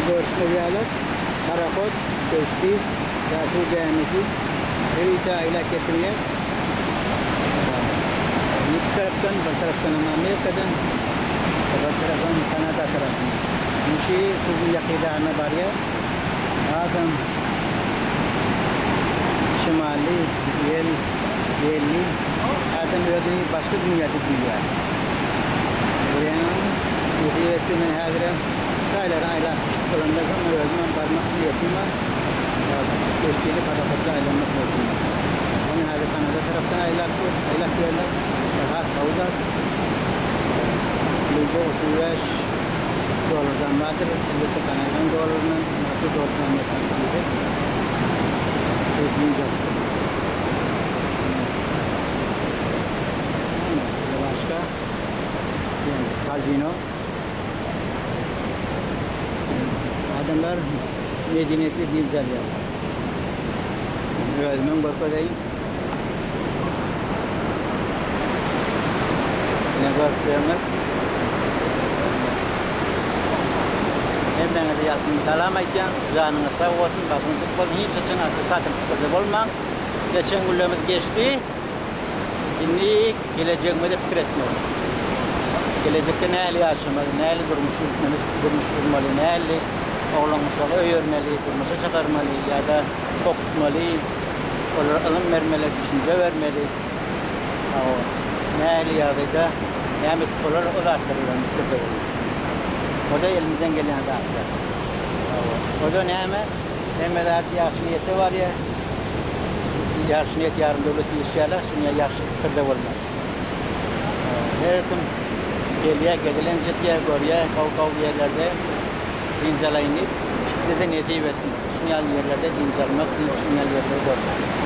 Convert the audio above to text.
Görşüňiz ýaly, parahod, keşdi, ýa suw gämisi ýörite aýlap getirýär. Iki tarapdan, bir tarapdan hem Amerikadan, bir tarapdan Kanada tarapyndan. Muşy suwuň ýakydagyna barýar. Hasam şemally, ýel, ýelli. Adam özüni başga dünýäde duýýar. Görýäňizmi? Nesip etse men häzirem Hytaýlary aýlap düşüp bolandan soň özümem barmak niýetim bar. Keşdini parohodda aýlanmak niýetim bar. Ony häzir Kanada tarapdan aýlap aýlap ýörler. Ol has gowy zat. Milde 35 dollardan bardyr. Elbetde Kanadan dollaryndan, NATO dollaryndan Amerikan diýsek. Bu dynç alyp bolýar. Başga kazino. Adamlar medeniýetli dynç alýarlar. Özümem görkezeýin. Ine görüp ýörüňiz. Hemmäňize ýalkymly salam aýtýan. Janyňyz sag bolsun, başyňyz dik bolsun. Hiç haçan otrisatel pikirde bolmaň. Geçen günlerimiz geçdi. Indi gelejegimizi pikir etmeli. Gelejekde nähili ýaşamaly, nähili durmuş ýürütmeli, durmuş gurmaly, nähili oglan-uşagy öýermeli, durmuşa çykarmaly ýa-da okutmaly, olara ylym bermeli, düşünje bermeli. Hawa, nähili ýagdaýda näme etip bolar, o zatlar bilen pikirde bolmaly. O-da elimizden gelýän zatlar. Hawa, o-da näme? Hemme zat ýagşy niýete barýar. Ýagşy niýet ýarym döwlet diýişýärler, şuny ýagşy pikirde bolmaly. Her kim gelýär, gezelenç etýär, görýär, gowy-gowy ýerlerde dynç alaýyn diýip. Size-de nesip etsin, şuny ýaly ýerlerde dynç almak, şuny ýaly ýerleri görmek.